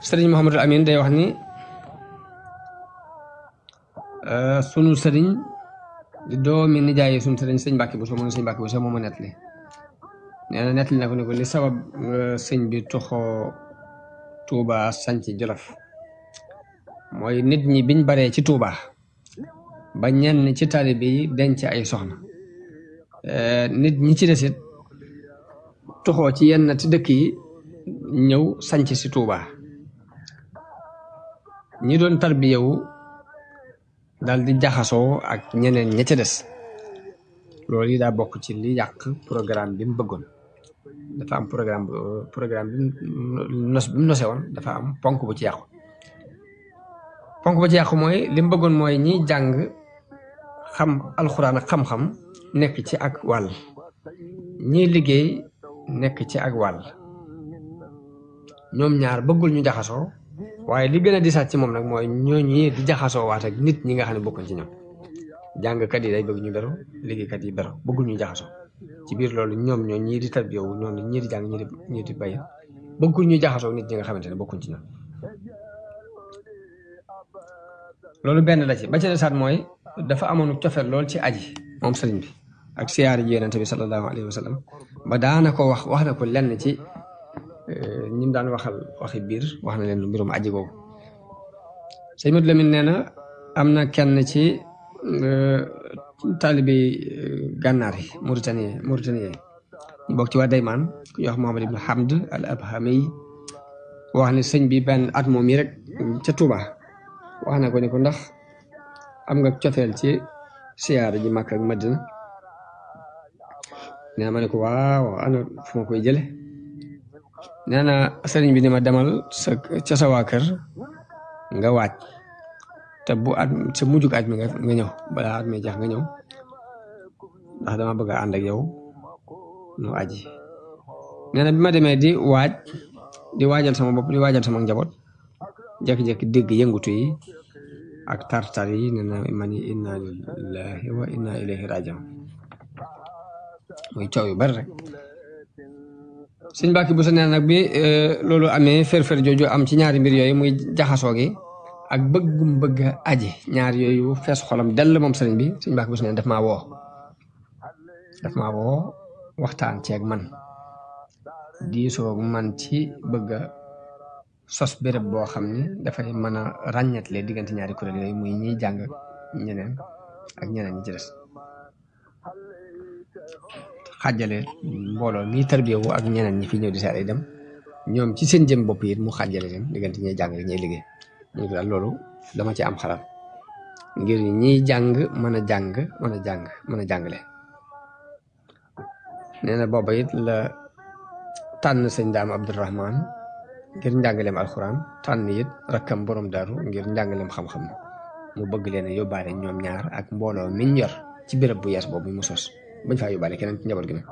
sëriñ Mouhamadul Amin day wax ni sunu sëriñ di doomi nijaay sunu sëriñ sëñ Mbàkke Buso mu ne sëñ Mbàkke Buso moo ma nettali nee na nettali na ko ne ko li sabab sëñ bi toxoo Tuuba sanc Jolof mooy nit ñi biñ baree ci Tuuba ba ñenn ci taalibe yi denc ay soxna nit ñi ci desit toxoo ci yenn ci dëkk yi ñëw sanc si Tuuba ñi doon tarbiyewu daal di jaxasoo ak ñeneen ña ca des loolu yi daa bokk ci li yàq programme bi mu bëggoon dafa am programme bi mu nose woon dafa am ponk bu ci yàqu mooy li mu bëggoon mooy ñiy jàng xam alxuraan ak xam-xam nekk ci ak wàll ñiy liggéey nekk ci ak wàll ñoom ñaar bëggul ñu jaxasoo waaye li gën a disaat ci moom nag mooy ñooñu di jaxasoo waat ak nit ñi nga xam ne bokkuñ ci ñoom jàngkat yi day bëgg ñu beru liggéeykat yi beru bëggul ñu jaxasoo ci biir loolu ñoom ñoo ñii di tarbiyewu noonu ñii di jàng ñii di bay bëggul ñu jaxasoo nit ñi nga xamante ne bokkuñ ci ñoom loolu benn la ci ba ca desaat mooy dafa amoon cofeel lool ci aji moom sëriñ bi ak siyaari ji yonent bi sallallahu alayhi wa sallam ba daana ko wax na ko lenn ci ñi daan waxal waxi biir wax na leen lu mbirum aji googu sëñ Modou Lamine nee na am na kenn ci taalibi gànnaar yi Mauritanie ñu bokk ci waa Daymaan ku ñuy wax Mohamad ibn Hamd al Abhami wax ne sëñ bi benn at moom yi rek ca Touba wax na ko ne ko ndax am nga cofeel ci siyaara ji Makka ak Madina nee na ma ne ko waaw ana fu ma koy jële nee na sëriñ bi ni ma demal ca sa waa kër nga waaj te bu at sa mujjug at mi nga ñëw balaa at mi jeex nga ñëw ndax dama bëgg a ànd ak yow nu aji nee na bi ma demee di waajal sama bopp di waajal sama njaboot jékki-jékki dégg yëngutu yi ak tartar yi nee na ma ni inna lillahi wa inna ilayhi rajiun muy coow yu bari rek sëñ Mbàkke Buso nee nag bi loolu amee fër-fër jooju am ci ñaari mbir yooyu muy jaxasoo gi ak bëgg aji ñaar yooyu fees xolam dell moom sëriñ bi sëñ Mbàkke Buso nee daf maa woo waxtaan ceeg man diisoo man ci bëgg a sos béréb boo xam ni dafay mën a ràññatle diggante ñaari kuréel yooyu muy ñiy jàng ñeneen ak ñeneen ñi ci des xàjjale mbooloo mi tarbiyewu ak ñeneen ñi fi ñëw di seet ay dem ñoom ci seen jëm bopp yi mu xàjjale leen diggante ñiy jàng ak ñiy liggéey ñu daal loolu dama ci am xalaat ngir ñiy jàng mën a jàngale nee na booba it la tànn sëñ Daam Abdourahman ngir njàngaleem alxuraan tànn it rakkam borom daaru ngir njàngaleem xam-xam mu bëgg leen a yóbbaale ñoom ñaar ak mbooloo miñ yor ci béréb bu yees boobu mu sos bañ faa yóbbaale keneen ci njaboot gi nag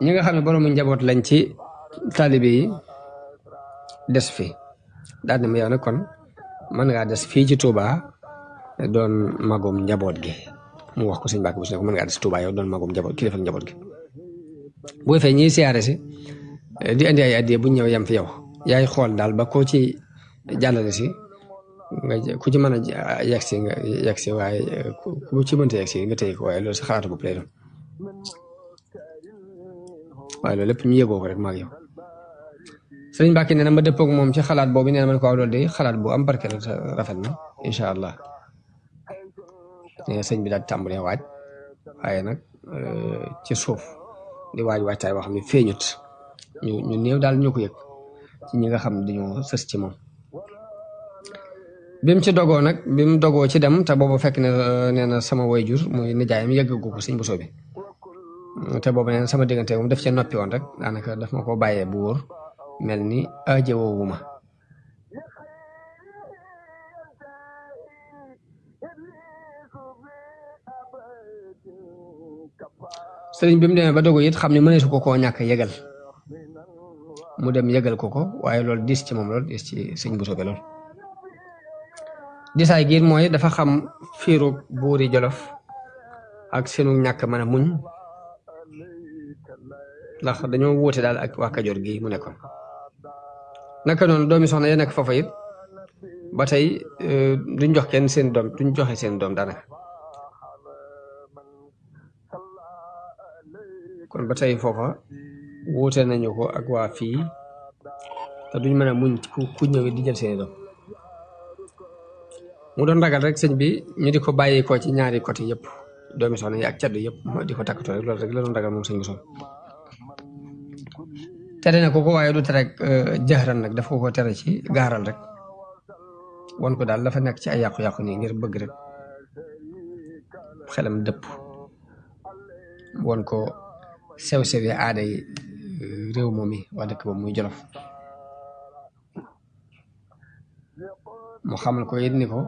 ñi nga xam ne boroomu njaboot lañ ci taalibe yi des fi daal ne ma yow nag kon mën ngaa des fii ci Touba doon magum njaboot gi mu wax ko sëñ Mbàkke Buso ne ko mën ngaa des Touba yow doon magum njaboot kilifa njaboot gi bu fee ñiy siyaare si di andi ay addiya bu ñëw yem fi yow yaay xool daal ba koo ci jàllale si nga ku ci mën a yegg si waaye ku ci mënta yegg si nga téye ko waaye loolu sa xalaatu bopp lay doon waaye loolu lépp ñu yëgoo ko rek maag yow sëriñ Mbàkke nee na ma dëppoog moom ci xalaat boobu nee na ma ne ko waaw loolu de xalaat bu am barke la rafet na incha allah nee sëñ bi daal tàmbalee waaj waaye nag ci suuf di waajtaay boo xam ne feeñut ñu néew daal ñoo ko yëg ci ñi nga xam ne dañoo sës ci moom bi mu ci dogoo nag bi mu dogoo ci dem te boobu fekk ne nee na sama wayjur muy nijaayam yëggagu ko sëñ Buso bi te boobu nee na sama diggante moom daf cee noppi woon rek daanaka daf ma ko bàyyee bu wóor mel ni ajowoowu ma sëriñ bi mu demee ba dogu it xam ne mëneesu ko koo ñàkk yëgal mu dem yëgal ko waaye loolu diis ci moom lool diis ci sëñ Buso bi lool disaay giir mooy dafa xam fiiru buuri Jolof ak seenu ñàkk mën a muñ ndax dañoo wuute daal ak waa Kajoor gi mu nekkoon naka noonu doomi soxna ya nekk foofa it ba tey duñ jox kenn seen doom duñ joxe seen doom daanaka kon ba tey foofa wuute nañu ko ak waa fii te duñ mën a muñ ku ñëw di jël seeni doom mu doon ragal rek sëñ bi ñu di ko bàyyi ko ci ñaari côté yëpp doomi soxna yi ak caddu yëpp moo di ko takkatoo rek loolu rek la doon ragal moom sëñ bi son tere na ko waaye du tere jëxëran nag dafa ko tere ci gaaral rek won ko daal dafa nekk ci ay yàqu-yàqu nii ngir bëgg rek xelam dëpp won ko sew-sew yi aada yi réew moom yi waa dëkk boobu muy Jolof mu xamal ko it ni ko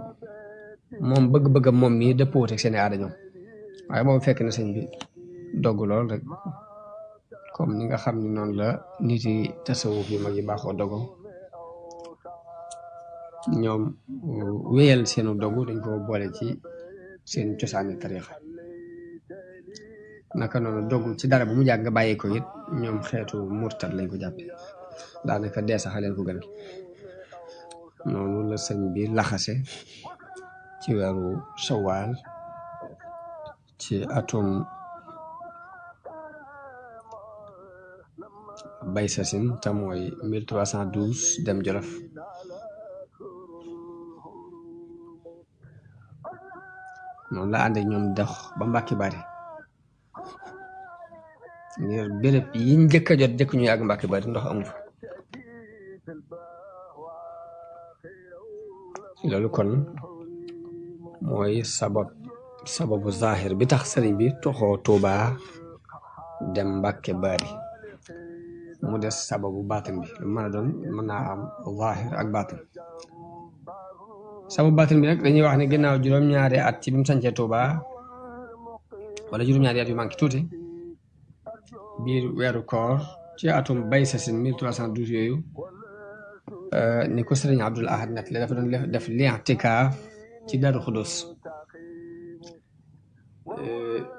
moom bëgg-bëggam moom mii dëppwut ak seeni aada ñoom waaye boobu fekk na sëñ bi dogg lool rek comme ni nga xam ni noonu la nit yi tasawuf yu mag yi baaxoo dogo ñoom wéyal seenu dogu dañ ko boole ci seen cosaani tariixa naka noonu dogu ci dara bu mu jàgg nga bàyyi ko it ñoom xeetu murtad lañ ko jàppe daanaka dee sax leen ko gënal noonu la sëñ bi laxase ci weeru Sawaal ci atum bay sasin te mooy 1312 dem Jolof noonu la ànd ak ñoom dox ba Mbàkke Bari ngir béréb yi njëkk a jot jëkk ñuy àgg Mbàkke Bari ndox amu fa loolu kon mooy sababu zahir bi tax sëriñ bi toxoo Tuubaa dem Mbàkke Bari mu des sababu baatin bi lu mën a doon mën naa am zahir ak baatin sababu baatin bi nag dañuy wax ne ginnaaw juróom-ñaari at ci bi mu sancee Tuubaa wala juróom-ñaari at yu manqué tuuti biir weeru koor ci atum bay sasin 1312 yooyu ni ko sëriñ Abdul Ahad net la dafa doon def li'tikaaf ci Daaru Xudus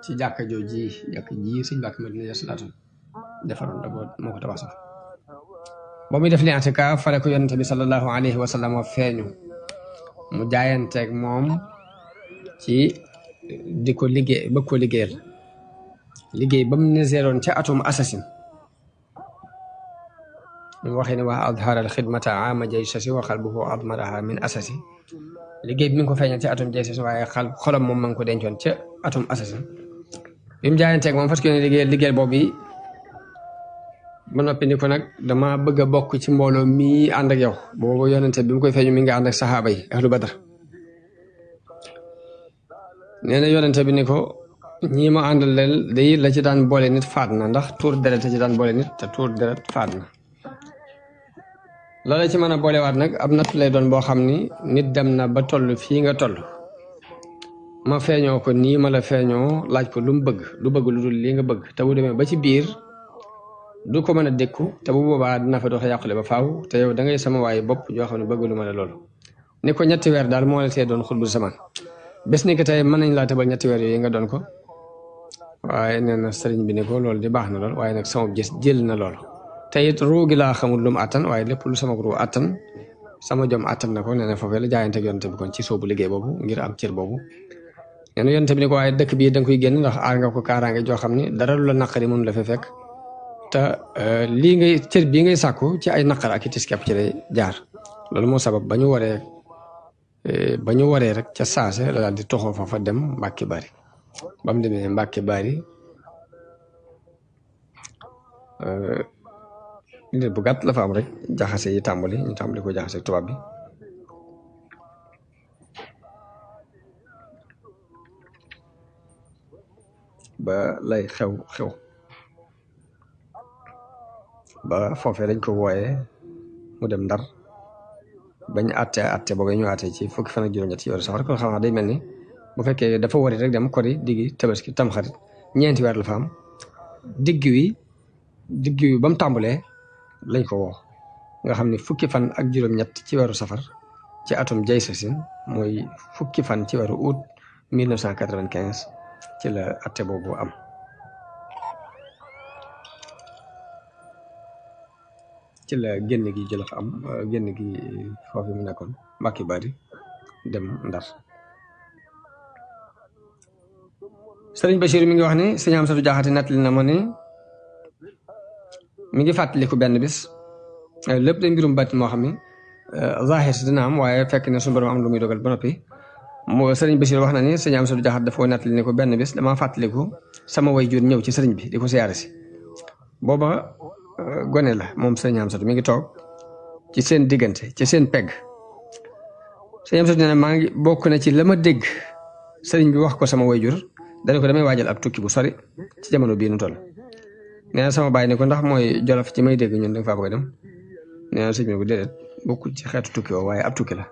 ci jàkka jooji sëñ Mbàkke Madina ya salaatu defaroon da moo ko tabax sax ba muy def li'tikaaf fale ko yonente bi sallallahu alayhi wa sallam feeñu mu jaayanteeg moom ci di ko liggéey bëgg ko liggéeyal liggéey ba mu neseeroon ca atum assasine mu waxee ne waa adhara al xidmata ama jaysasi wa qalbuhu admaraha min asasi liggéey bi mi ngi ko feeñal ca atum jaysasi waaye xolam moom ma ngi ko dencoon ca atum assasine bi mu jaayanteeg moom parce que liggéeyal boobu yi ba noppi ni ko nag dama bëgg a bokk ci mbooloo mii ànd ak yow boobu yonente bi mu koy feeñu mi nga ànd ak saxaaba yi ahlu badar nee na yonente bi ni ko ñii ma àndal leen day la ci daan boole nit faat na ndax tuur deret la ci daan boole nit te tuur deret faat na loola ci mën a boolewaat nag ab natt lay doon boo xam ni nit dem na ba toll fii nga toll ma feeñoo ko nii ma la feeñoo laaj ko lu mu bëgg du bëgg lu dul lii nga bëgg te bu demee ba ci biir du ko mën a dékku te bu boobaa dina fa dox yàqule ba faaw te yow da ngay sama waaye bopp joo xam ne bëgg lu ma la loolu ni ko ñetti weer daal moo la tee doon xutbu zaman bés ni ko tey mën nañ laa tëbal ñetti weer yooyu nga doon ko waaye nee na sëriñ bi ni ko loolu di baax na lool waaye nag sama gis jël na loolu te it ruu gi laa xamul lu mu attan waaye lépp lu sama ruu attan sama jom attan na ko nee na foofee la jaayante ak yonte bi kon ci soobu liggéey boobu ngir am cër boobu nee na yonte bi ni ko waaye dëkk bii da nga koy génn ndax aar nga ko kaaraange joo xam ni dara lu la naqari mënu la fa fekk te lii ngay cër bii ngay sàkku ci ay naqar ak i tiskep ci lay jaar loolu moo sabab ba ñu waree rek ca saase la daal di toxoo fa dem Mbàkke Bari ba mu demee Mbàkke Bari li bu gàtt la fa am rek jaxase yi tàmbali ñu tàmbali ko jaxase tubaab bi ba lay xew ba foofee dañ ko wooyee mu dem Ndar bañ atte boobu ñu atte ci fukki fan ak juróom-ñett yoru safar kon xam naa day mel ni bu fekkee dafa wari rek dem kori diggi tabaski tamxarit ñeenti weer la fa am digg wi ba mu tàmbalee lañ ko woo nga xam ne fukki fan ak juróom-ñett ci weeru safar ci atum jay sasin mooy fukki fan ci weeru août 1995 ci la atte boobu am ci la génn gi Jolof am génn gi foofu mu nekkoon Mbàkke Bari dem Ndar. Sëriñ Bachir mi ngi wax ni sëñ Amsatu Jaxate nettali na ma ni mi ngi fàttaliku benn bis lépp day mbirum bàtt moo xam ni zahir si dina am waaye fekk ne suñu borom am lu muy dogal ba noppi moo sëriñ Bachir wax na ni sëñ Amsatu Jaxate dafa nettali ni ko benn bis damaa fàttaliku sama way jur ñëw ci sëriñ bi di ko siyaare si booba gone la moom sëriñ Amsatu mi ngi toog ci seen diggante ci seen pegg sëñ Amsatu nee na maa ngi bokk na ci la ma dégg sëriñ bi wax ko sama way jur dana ko damay waajal ab tukki bu sori ci jamono bii nu toll nee na sama baay ne ko ndax mooy Jolof ci may dégg ñun da nga faa bëgg a dem nee na sëñ bi ko déedéet bokkul ci xeetu tukki woo waaye ab tukki la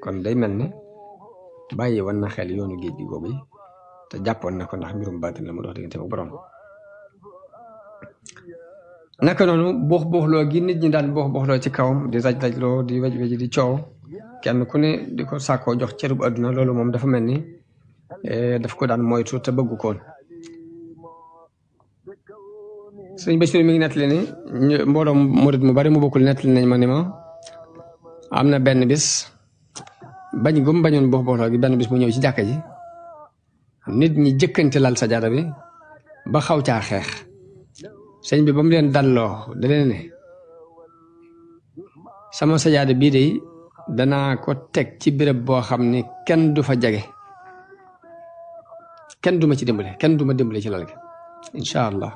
kon day mel ne bàyyi woon na xel yoonu géej gi googu te jàppoon na ko ndax mbirum baatin la mu dox diggante ak borom. naka noonu buux buuxloo gi nit ñi daan buux buuxloo ci kawam di raj-rajloo di wej di coow kenn ku ne di ko sàkkoo jox cërub àdduna loolu moom dafa mel ni daf ko daan moytu te bëggu koon. sëñ Bachir mi ngi nettali ni mbooloo murit mu bari mu bokkul nettali nañ ma ni ma am na benn bis bañ gum bañoon buux buuxloo gi benn bis mu ñëw ci jàkka ji nit ñi jëkkante lal sajaada bi ba xaw caa xeex sëñ bi ba mu leen dalloo da leen ne sama sajaada bii de danaa ko teg ci béréb boo xam ni kenn du fa jage kenn du ma ci dimbale kenn du ma dimbale ci lal gi incha allah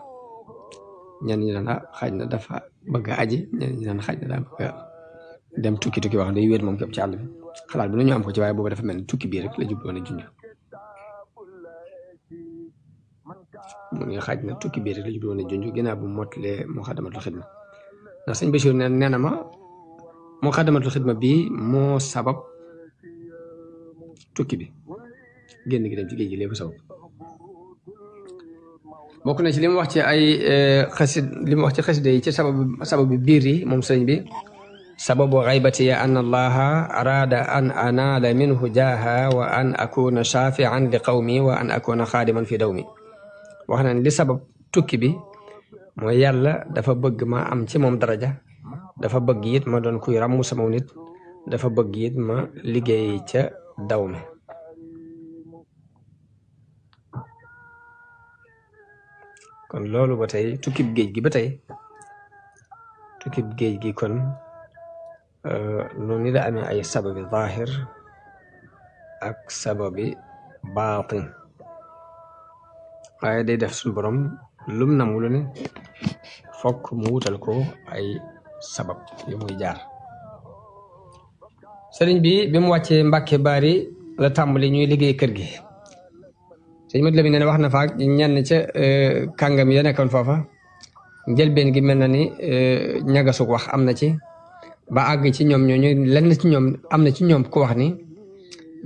ñenn ñi naan xaj na dafa bëgg a aji ñenn ñi naan xaj na daa bëgg a dem tukki wax day wéet moom képp ci àll bi xalaat bi nañu am ko ci waaye boobu dafa mel ni tukki bii rek la jubloon a junj mu ngi xaj na tukki bii rek la jubloon a junj ginnaaw bu mottalee Muxaddamatul Xidma ndax sëñ Bachir nee na ma Muxaddamatul Xidma bii moo sabab tukki bi génn gi dem ci géej gi lépp sabab bokk na ci li mu wax ci ay xasida yi ci sababu biir yi moom sëñ bi sababu xaybati an allaha arada an anaala minhu jaaha wa an akuna shafian li qawmi wa an akuna xaadiman fi dawmi wax na li sabab tukki bi mooy yàlla dafa bëgg ma am ci moom daraja dafa bëgg it ma doon kuy ràmmu sama nit dafa bëgg it ma liggéey ca daw mi kon loolu ba tey tukkib géej gi ba tey tukkib géej gi kon noonu la amee ay sababi zahir ak sababi baatin waaye day def suñu borom lum namu lu ne fokk mu wutal ko ay sabab yu muy jaar sëriñ bi mu wàccee Mbàkke Bari la tàmbali ñuy liggéey kër gi sëñ Madu Lamin ne wax na fa ak ñenn ca kàngam ya nekkoon foofa njëlbeen gi mel na ni ñagasug wax am na ci ba àgg ci ñoom ñooñu lenn ci ñoom am na ci ñoom ku wax ni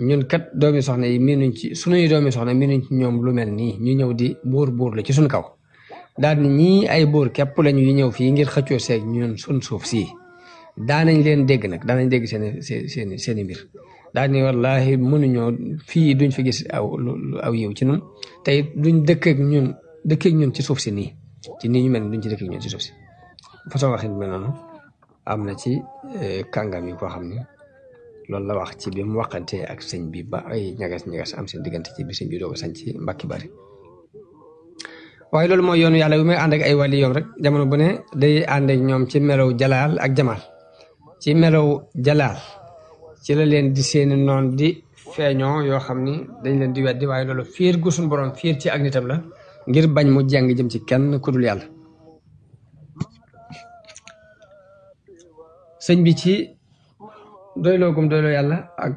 ñun kat doomi soxna yi miinuñ ci sunuy doomi soxna miinuñ ci ñoom lu mel nii ñu ñëw di buur la ci suñ kaw daal ni ñii ay buur képp lañu yu ñëw fii ngir xëccoo seeg ñun suñ suuf sii daanañ leen dégg nag daanañ dégg seeni mbir daal ni wallahi mënuñoo fii duñ fi gis aw yiw ci ñun te duñ dëkkeek ñun ci suuf si nii ci nii ñu mel duñ ci dëkkeek ñun ci suuf si façon waxin mel noonu am na ci kàngam yi koo xam ni loolu la wax ci bi mu waxante ak sëñ bi ba ay ñagas am seen diggante ci bi sëñ bi doog a sañ ci Mbàkke Bari waaye loolu mooy yoonu yàlla bi may ànd ak ay wàlli yoom rek jamono bu ne day ànd ak ñoom ci melow jalaal ak jamaal ci melow jalaal ci la leen di seeni noon di feeñoo yoo xam ni dañ leen di weddi waaye loolu fiir gu suñ borom fiir ci ak nitam la ngir bañ mu jàng jëm ci kenn ku dul yàlla sëñ bi ci doyloo gum doyloo yàlla ak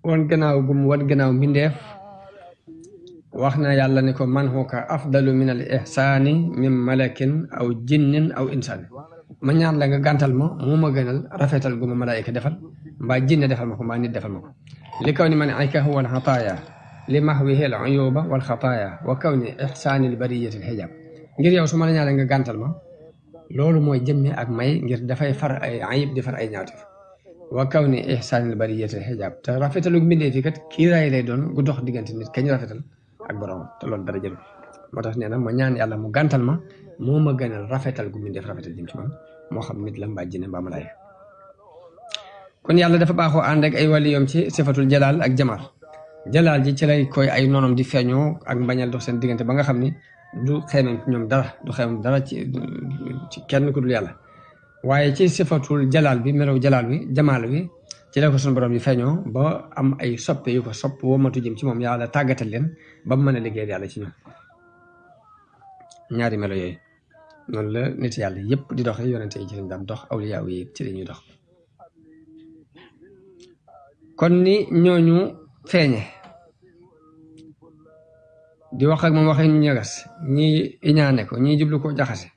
wan gannaaw mbindeef wax na yàlla ni ko man huka afdalu min al ihsaani min malakin aw jinnin aw insaani ma ñaan la nga gàntal ma moo ma gënal rafetal gu ma malaayika defal mbaa jinne defal ma ko mbaa nit defal ma ko li kaw ni man ayka huwa al xataaya li mahwihi al uyuba wal xataaya wa kaw ni ihsaani al bariyati al hijab ngir yow su ma la ñaan la nga gàntal ma loolu mooy jëmme ak may ngir dafay far ay ayib di far ay ñaawteef wa kaw ni ihsaani al bariyati al hijab te rafetalu mbindee fi kat kiiraay lay doon gu dox diggante nit kañ rafetal ak borom te loolu dara jël moo tax nee na ma ñaan yàlla mu gàntal ma moo ma gënal rafetal gu min def rafetal jëm ci man moo xam nit la mbaa jinne mbaa malaayika kon yàlla dafa baaxoo ànd ak ay waliyoom ci sifatul jalaal ak jamaal jalaal ji ci lay koy ay noonam di feeñoo ak mbañal dox seen diggante ba nga xam ni du xeemem ci ñoom dara du xeemem dara ci kenn ku dul yàlla waaye ci sifatul jalaal bi melaw jalaal bi jamaal bi ci la ko sunu borom yi feeñoo ba am ay soppe yu ko sopp womatu jëm ci moom yàlla tàggatal leen ba mu mën a liggéeyal yàlla ci ñoom ñaari melo yooyu noonu la nit yàlla yépp di doxe yonente yi ci lañ daan dox awliyaaw yi ci la ñuy dox kon ni ñooñu feeñe di wax ak moom waxe ñu ñagas ñii iñaane ko ñii jublu ko jaxase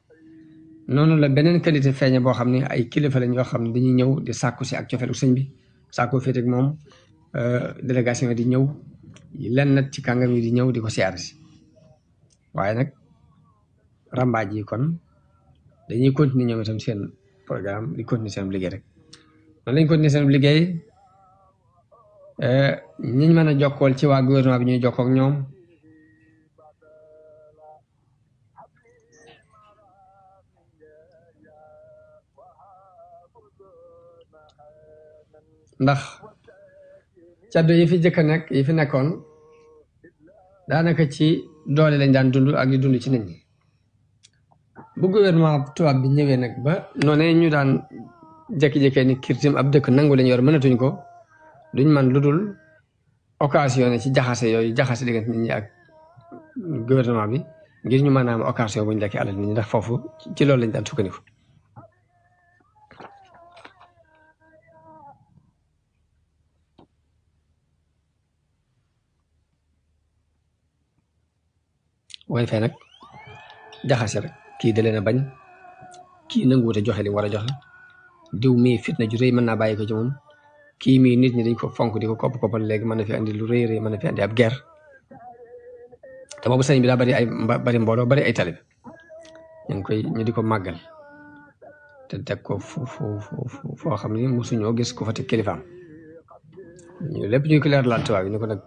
noonu la beneen qualité feeñe boo xam ne ay kilifa lañ yoo xam ne dañuy ñëw di sàkku si ak cofeelu sëñ bi sàkku féete ak moom délégation di ñëw lenn nag ci kàngam yi di ñëw di ko siyaare si waaye nag rambaaj yi kon dañuy continuer ñoom itam seen programme di continuer seen liggéey rek noonu lañ continuer seen liggéey ñiñ mën a jokkool ci waa gouvernement bi ñuy jokkoo ak ñoom ndax caddo yi fi jëkk nekk yi fi nekkoon daanaka ci doole lañ daan dund ak di dund ci nit ñi bu gouvernement tubaab bi ñëwee nag ba noonee ñu daan jékki-jékkee ni kirtim ab dëkk nangu lañ yor mënatuñ ko duñ man lu dul occasion ci jaxase yooyu jaxase diggante nit ñi ak gouvernement bi ngir ñu mën a am occasion bu ñu lekkee alal nit ñi ndax foofu ci loolu lañ daan sukkandiku waaye fee nag jaxase rek kii da leen a bañ kii nanguwute joxe li mu war a joxe diw mii fitna ju rëy mën naa bàyyi ko ci moom kii mii nit ñi dañ ko fonk di ko kopp-koppal léegi mën na fi andi lu rëy rëy mën na fi andi ab guerre te boobu sëñ bi daa bari mbooloo bari ay talib ñu di ko màggal te teg ko foo xam ni mosuñoo gis ku fa teg kilifaam ñu lépp ñuy ko leer laal tubaab yi ni ko nag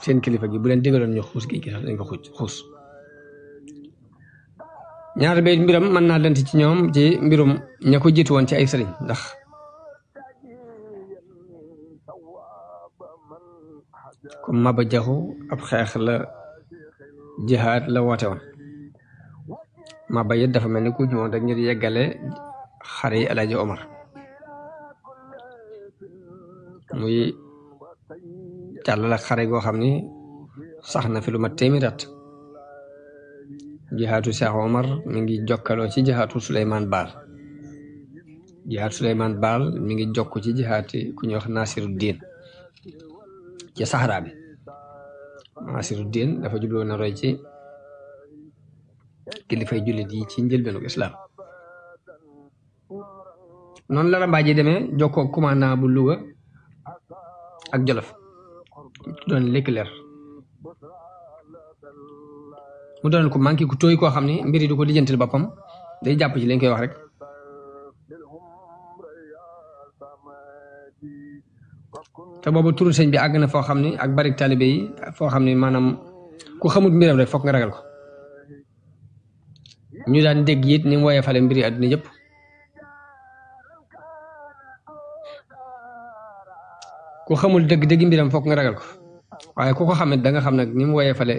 seen kilifa gi bu leen digaloon ñu xuus gi sax dañ ko xuus ñaar bay mbiram mën naa lent ci ñoom ci mbirum ña ko jiitu woon ci ay sëriñ ndax comme Maba Jaxu ab xeex la jihaad la woote woon Maba it dafa mel ni ku ñëwoon rek ñu di yeggale xare yi Alaaji Omar muy càll la xare goo xam ni sax na fi lu mat téeméeri at jihaatu Cheikh Omar mi ngi jokkaloo ci jihaatu Souleymane Baal jihaatu Souleymane Baal mi ngi jokk ci jihaati ku ñuy wax Nasiruddin ci Sahara bi Nasiruddin dafa jubloon na roy ci kilifay jullit yi ci njëlbeenu islam noonu la rambaaj yi demee jokkoo commandant bu Louga ak Jolof doon Leclerc mu doon ko manqué ku tooy koo xam ni mbir yi du ko lijjantil boppam day jàpp ci lañ koy wax rek te boobu turu sëñ bi àgg na foo xam ni ak bari taalibe yi foo xam ni maanaam ku xamut mbiram rek foog nga ragal ko ñu daan dégg it ni mu woyee fale mbiri àdduna yëpp ku xamul dëgg-dëgg mbiram foog nga ragal ko waaye ku ko xamit da nga xam nag ni mu woyee fale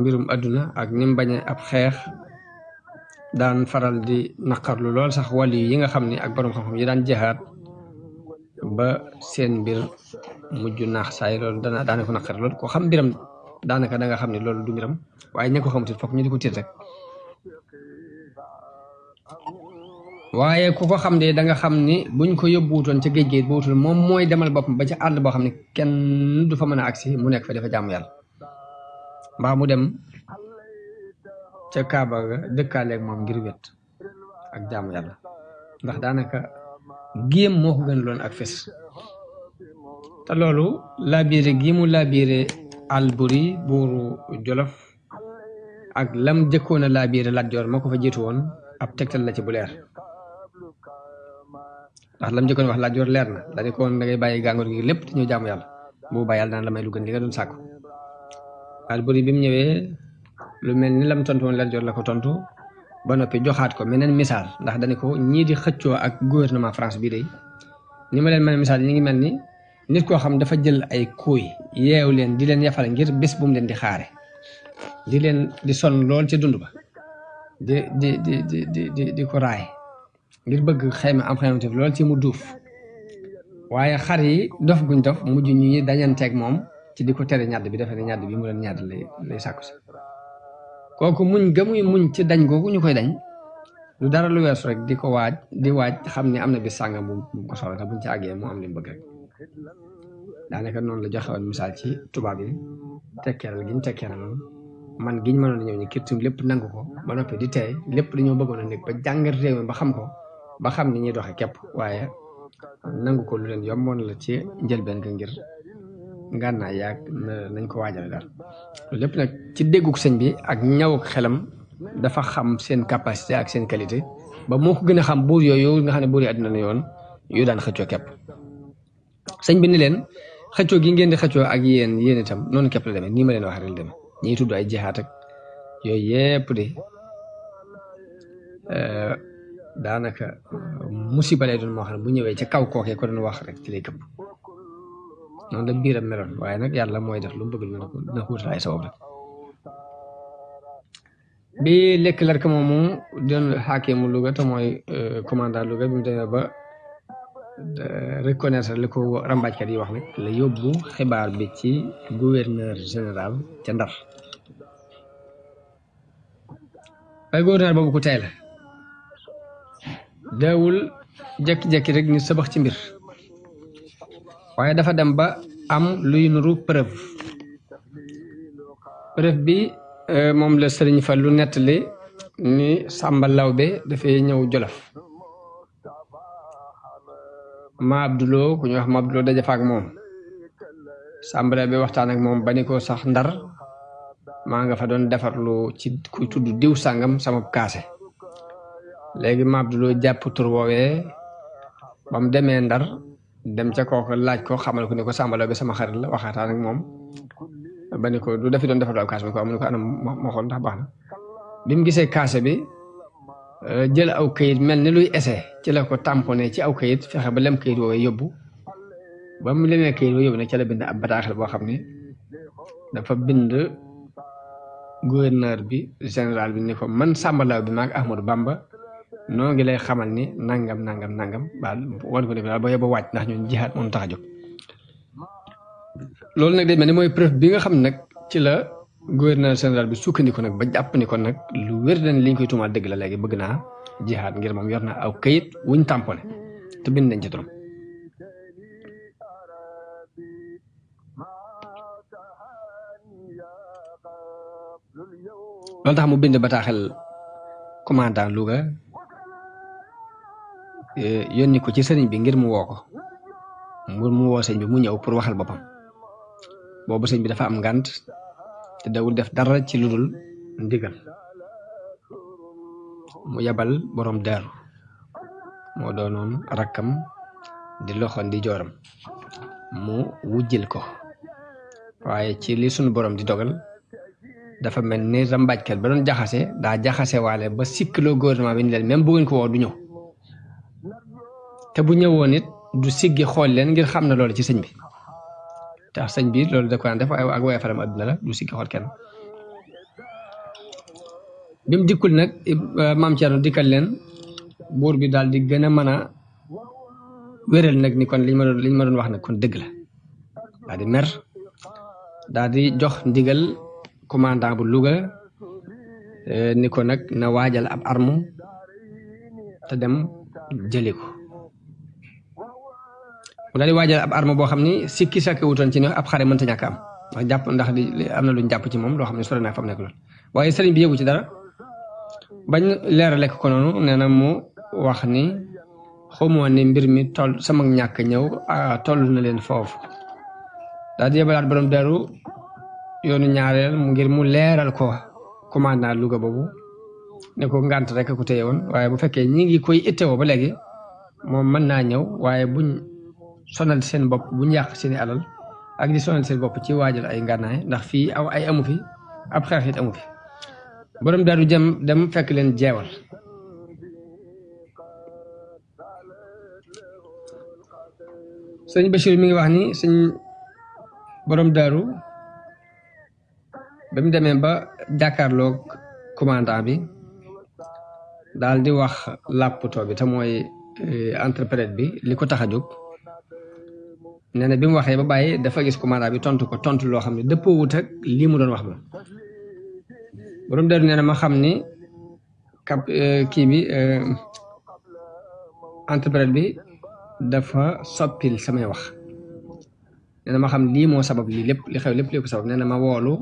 mbirum àdduna ak ni mu bañe ab xeex daan faral di naqarlu lool sax wàllu yi nga xam ni ak borom xam-xam yi daan jihaad ba seen mbir mujj naax saay loolu daana ko naqar loolu ko xam mbiram daanaka da nga xam ne loolu du mbiram waaye ña ko xamutit fokk ñu di ko tiit rek waaye ku ko xam de da nga xam ni buñ ko yóbbuutoon ca géej géej bootul moom mooy demal boppam ba ca àll boo xam ne kenn du fa mën a agsi mu nekk fa dafa jaamu yàlla mbaa mu dem ca Kaaba ga dëkkaaleeg moom ngir wet ak jaamu yàlla ndax daanaka géem moo ko gën loon ak fes te loolu laabiire gi mu laabiire Alburi buuru Jolof ak lam jëkkoon a laabiire Lat Joor moo ko fa jiitu woon ab tegtal la ci bu leer ndax lam jëkkoon wax Lat Joor leer na dañu ko woon da ngay bàyyi gàngoor gi lépp te ñu jaamu yàlla bu bàyyi yàlla daan la may lu gën li nga doon sàkku Alburi bi mu ñëwee lu mel ni lam tontu woon Lat Joor la ko tontu ba noppi joxaat ko meneen misaal ndax dañu ko ñii di xëccoo ak gouvernement France bii de ni ma leen mën a misaal ñi ngi mel ni nit koo xam dafa jël ay kuuy yeew leen di leen yafal ngir bés bu mu leen di xaare di leen di sonn lool ci dund ba di ko raay ngir bëgg xayma am xaymatif lool ci mu duuf waaye xar yi dof guñ dof mujj ñi dañanteeg moom ci di ko tere ñàdd bi defe ne ñàdd bi mu leen ñàdd lay sàkku si kooku muñ gamuy muñ ci dañ googu ñu koy dañ du dara lu weesu rek di ko waaj xam ne am na bis sàngam bu ko soxla te buñ ci àggee mu am li mu bëgg rek daanaka noonu la joxe woon misaal ci tubaab yi tekkeeral gi ñu tekkeeraloon man giñ mënoon a ñëw ñi kirtim lépp nangu ko ba noppi di tey lépp dañoo bëggoon a nekk ba jàngat réew mi ba xam ko ba xam ni ñuy doxe képp waaye nangu ko lu leen yomboon la ci njëlbeen ka ngir ngànnaay yaag nañ ko waajale daal loolu lépp nag ci dégguk sëñ bi ak ñaw xelam dafa xam seen capacité ak seen qualité ba moo ko gën a xam buur yooyu nga xam ne buur yi àddina la yoon yu daan xëccoo képp sëñ bi ni leen xëccoo gi ngeen di xëccoo ak yéen itam noonu képp la demee nii ma leen wax rek la demee ñiy tudd ay jihaat ak yooyu yépp de daanaka musiba lay doon moo xam ne bu ñëwee ca kaw kookee ko doon wax rek ci lay këpp noonu la biiram meloon waaye nag yàlla mooy def lu mu bëgg lu na ko wutal ay sabab rek bi lekk larka moomu doon xaakimu Louga te mooy commandant Louga bi mu demee ba reconnaître li ko rambaajkat yi wax nag la yóbbu xibaar bi ci gouverneur général ca Ndar waaye gouverneur boobu ku tey la daawul jekki-jekki rek ni sabax ci mbir waaye dafa dem ba am luy nuru preuve bi moom la Sëriñ Fallu nettali ni Sàmba Lawbe dafay ñëw Jolof ma Abduloo ku ñuy wax ma Abduloo daja fa ak moom Sàmba Lawbe waxtaan ak moom ba ni ko sax Ndar maa nga fa doon defarlu ci ku tudd diw sàngam sama kaase léegi ma Abduloo jàpp tur woowee ba mu demee Ndar dem ca kooku laaj ko xamal ko ni ko Sàmba Lawbe sama xarit la waxataan ak moom ba ni ko du dafi doon defarlu ab kaase bi ko am ni ko anam moo xool ndax baax na bi mu gisee kaase bi jël aw kayit mel ni luy essai ci la ko tamponné ci aw kayit fexe ba lem kayit woowee yóbbu ba mu lemee kayit woowee yóbbu nag ci la bind ab bataaxel boo xam ne dafa bind gouverneur bi général bi ni ko man Sàmba Lawbe bi maag Ahmadou Bamba noo ngi lay xamal ni nangam baal wan ko ne daal ba yóbbu wàcc ndax ñun jihaat moom tax a jóg loolu nag day mel ni mooy preuve bi nga xam nag ci la gouverneur général bi sukkandiku nag ba jàpp ni kon nag lu wér na li ñu koy tuumaal dëgg la léegi bëgg naa jihaat ngir moom yor na aw kayit wuñ tamponné te bind nañ ci turam loolu tax mu bind bataaxel commandant Louga yónni ko ci sëriñ bi ngir mu woo ko mu woo sëñ bi mu ñëw pour waxal boppam boobu sëñ bi dafa am ngànt te dawul def dara ci lu dul ndigal mu yabal borom daaru moo doonoon rakkam di loxoon di jooram mu wujjil ko waaye ci li sunu borom di dogal dafa mel ni rambaajkat ba doon jaxase daa jaxase waale ba sikkloo gouvernement bi ni leen même bu ngeen ko woo du ñëw te bu ñëwoon it du siggi xool leen ngir xam na loolu ci sëñ bi tax sëñ bi loolu da ko daan def ak waaye faram adduna la du siggi xool kenn bi mu dikkul nag maam Thierno dikkal leen buur bi daal di gën a mën a wéral nag ni kon liñ ma doon wax nag kon dëgg la daal di mer daal di jox ndigal commandant bu Louga ni ko nag na waajal ab arme te dem jëli ko mu daal di waajal ab arme boo xam ni sikki sakki wutoon ci ne ab xare mënta ñàkk am ndax am na luñ jàpp ci moom loo xam ne sore naa fa mu nekk lool waaye sëriñ bi yëgu ci dara bañ leerale ko noonu nee na mu wax ni xamoo ni mbir mi sama ñàkk ñëw toll na leen foofu daal di yebalaat borom daru yoonu ñaareel ngir mu leeral ko commandant Louga boobu ne ko ngànt rek ku téye woon waaye bu fekkee ñi ngi koy ittewoo ba léegi moom mën naa ñëw waaye buñ sonal seen bopp buñ yàq seeni alal ak di sonal seen bopp ci waajal ay ngànnaay ndax fii ay amu fi ab xeex it amu fi borom daaru dem fekk leen jeewal sëñ Bachir mi ngi wax ni sëñ borom daaru ba mu demee ba jàkkaarloog commandant bi daal di wax làpputoo bi te mooy interprète bi li ko tax a jóg nee na bi mu waxee ba bàyyi dafa gis commandant bi tontu loo xam ne dëppoo wut ak lii mu doon wax moom borom daaru nee na ma xam ni kii bi interprète bi dafa soppil samay wax nee na ma xam lii moo sabab lii lépp li xew lépp ko sabab nee na ma woolu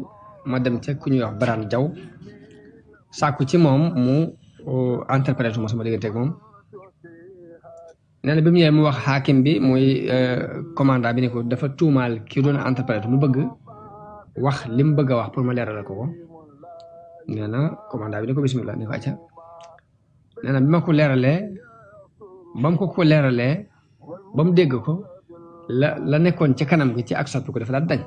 ma dem ca ku ñuy wax Baraan Jaw sàkku ci moom mu interprète ma sama diggante ak moom nee na bi mu ñëwee mu wax xaakim bi muy commandant bi ne ko dafa tuumaal kii doon interprète mu bëgg wax li mu bëgg a wax pour ma leeralal ko nee na commandant bi ne ko bismillah ne ko acca nee na bi ma ko leeralee ba mu ko leeralee ba mu dégg ko la nekkoon ci kanam gi ci ak soppi ko dafa daal dañ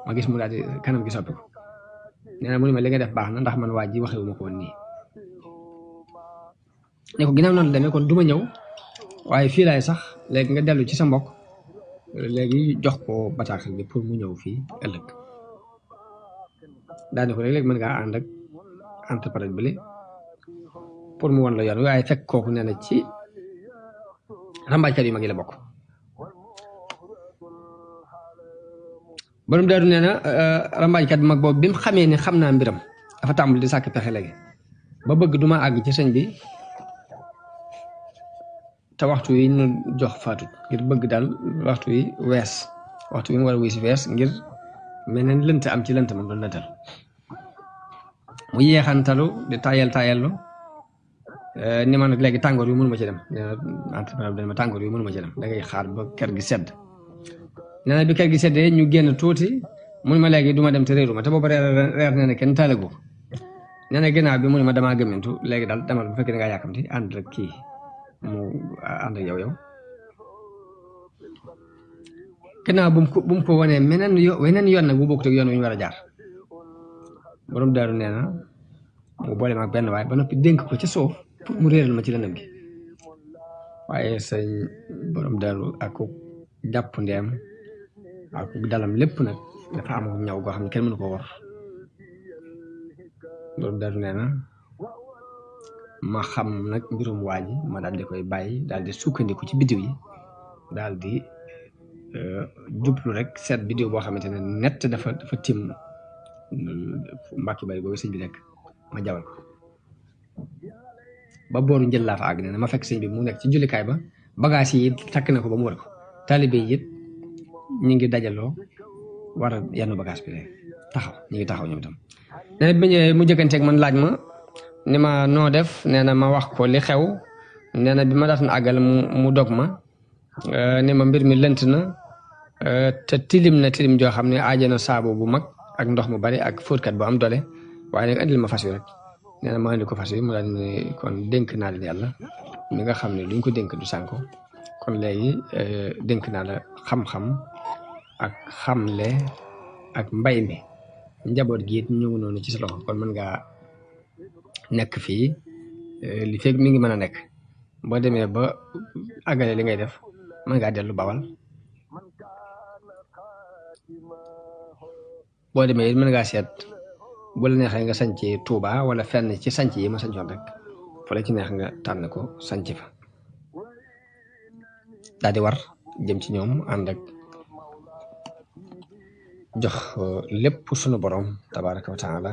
ma gis mu daal di kanam gi soppi ko nee na mu ne ma li nga def baax na ndax man waa ji waxewu ma ko woon nii ne ko ginnaaw noonu la demee kon du ma ñëw waaye fii laay sax léegi nga dellu ci sa mbokk léegi jox ko bataaxal bi pour mu ñëw fii ëllëg daane ko léegi mën ngaa ànd ak interprète bi pour mu won la yoon waaye fekk kooku nee na ci rambaajkat yu mag yi la bokk borom daaru nee na rambaajkat bi mag boobu bi mu xamee ne xam naa mbiram dafa tàmbali di sàkk pexe léegi ba bëgg duma àgg ci sëñ bi te waxtu yi ñu jox faatut ngir bëgg daal waxtu yi wees waxtu yi mu war a wis wees ngir meneen lënt am ci lënt moom doon lëntal mu yeexantalu di tayallu ni ma nag léegi tàngoor yu mënuma ci dem nee na entrepreneur bi ma tàngoor yu mënuma ci dem da ngay xaar ba kër gi sedd nee na bi kër gi seddee ñu génn tuuti mun ma léegi duma dem te réeru ma te booba reer nee na kenn taalagu nee na ginnaaw bi mu ne ma damaa gëmmentu léegi daal demal bu fekkee da ngaa yàkkamti ànd rek kii mu ànd ak yow ginnaaw bu mu ko wanee weneen yoon nag bu bokkut ak yoon wi ñu war a jaar borom daaru nee na mu boole ma ak benn waaye ba noppi dénk ko ca suuf pour mu réeral ma ci lëndëm gi waaye sëñ borom daaru ak jàpp ndeem ak dalam lépp nag dafa am ñaw goo xam ne kenn mënu ko war borom daaru nee na ma xam nag mbirum waa ji ma daal di koy bàyyi daal di sukkandiku ci biddiw yi daal di jublu rek seet biddiw boo xamante ne nett dafa tim mbàkki bari boobu sëñ bi nekk ma jawal ko ba booru njël laa fa àgg nee na ma fekk sëñ bi mu nekk ci jullikaay ba bagage yi takk na ko ba mu war ko taalibe yi it ñu ngi dajaloo war a yenn bagage bi rek ñu ngi taxaw ñoom itam nee na bi mu jëkkanteeg man laaj ma ni ma noo def nee na ma wax ko li xew nee na bi ma daan àggal mu dog ma ni ma mbir mi lënt na te tilim joo xam ne aajana saabu bu mag ak ndox mu bari ak fóotkat bu am doole waaye nag andil ma fas wi rek nee na ma andi ko fas wi mu daal ne kon dénk naa leen yàlla mi nga xam ne luñ ko dénk du sànko kon léegi dénk naa la xam-xam ak xamle ak mbay mi njaboot gi it ñëw noonu ci sa loxo kon mën ngaa nekk fii li fekk mi ngi mën a nekk boo demee ba àggale li ngay def mën ngaa dellu bawal boo demee it mën ngaa seet bu la neexee nga sanc Touba wala fenn ci sanc yi ma sancoon rek fa la ci neex nga tànn ko sanc fa daal di war jëm ci ñoom ànd ak jox lépp sunu borom tabaraka wa taala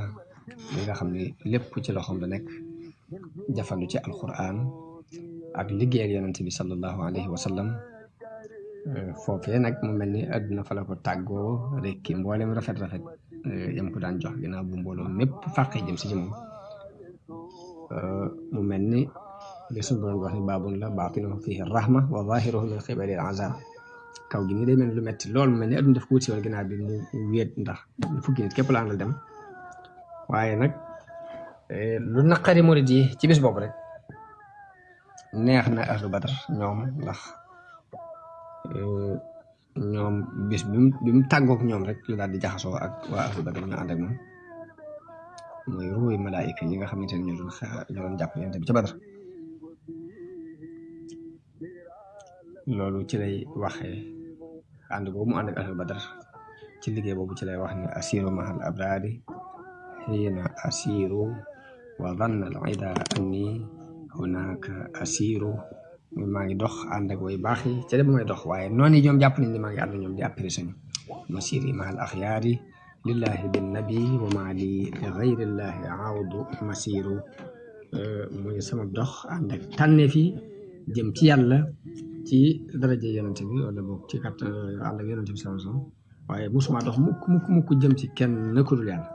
li nga xam ni lépp ci loxoom la nekk jafandu ci alquran ak liggéeyal yonent bi sallallahu alayhi wa sallam foofee nag mu mel ni àdduna fa la ko tàggoo rek ki mboolem rafet-rafet yam ko daan jox ginnaaw bu mbooloo mépp fàqee jëm si ci moom mu mel ni li suñu borom wax ni baabun la baatinuhu fihi rahma wa zahiruhu min qibali al-azab kaw gi nii day mel ni lu metti loolu mu mel ni àdduna daf ko wut si woon ginnaaw bi mu wéet ndax fukki nit képp la àndal dem waaye nag lu naqari murid yi ci bis boobu rek neex na ahlu badar ñoom ndax ñoom bis bi mu tàggook ñoom rek la daal di jaxasoo ak waa ahlu badar ñu ànd ak moom mooy ruuy malaayika yi nga xamante ne ñoo doon jàpp yonent bi ca Badar loolu ci lay waxee ànd boobu mu ànd ak ahlu Badar ci liggéey boobu ci lay wax ne asiru mahal abrari xiina asiru wa dhanna al ida anni hunaka asiru maa ngi dox ànd ak way baax yi ca de ba may dox waaye noonu yi ñoom jàpp nañ ne maa ngi ànd ñoom di apprécié masiri mahal axyaari lillahi bin nabi wa maa li gayrillahi awdu masiru muy sama dox ànd ak tànneef yi jëm ci yàlla ci daraja yonente bi wala boog ci kat ànd ak yonente bi sallallahu alayhi wasallam waaye musuma dox mukk jëm ci kenn ku dul yàlla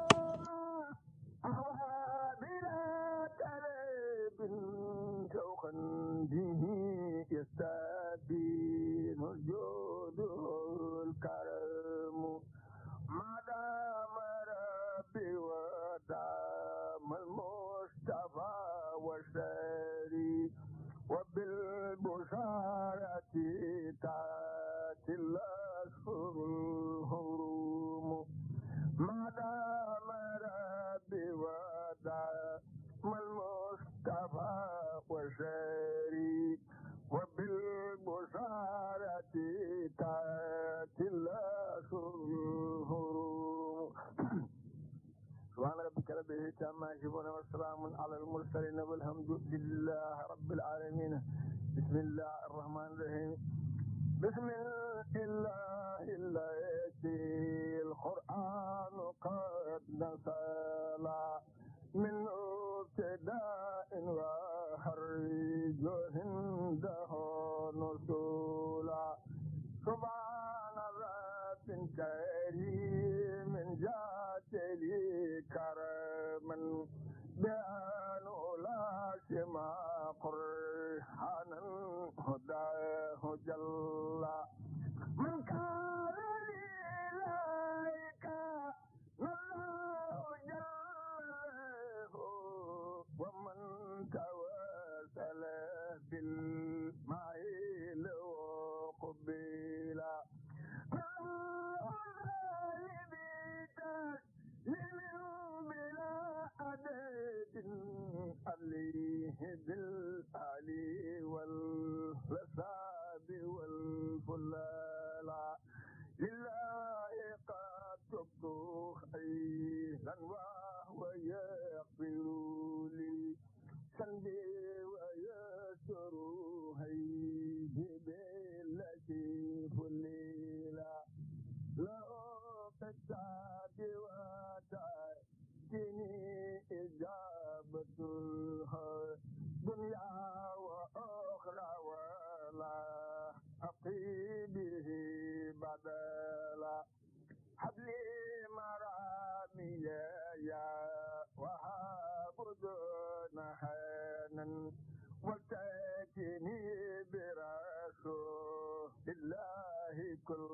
وسلام على المرسلين والحمد لله رب العالمين بسم الله الرحمن الرحيم بسم الله الذي القرآن قد نزل من ابتداء وخرج عنده نزولا سبحان رب كريم جاتل كرما بأن أولاشم قرآنا هداه جل من كان لإليك الله جله ومن توسل بالمعيل وقبيلا عليه بالآلي والرساب والفلالا لله قد تبت خيرا وهو يغفر لي سندي ويسر هيدي بالتي فليلا لو تجاد وتأتيني إجابة دنيا وأخرى ولا أقي به بدلا حبلي مرامي يا وهاب دون حنن وتأتيني برسول الله كل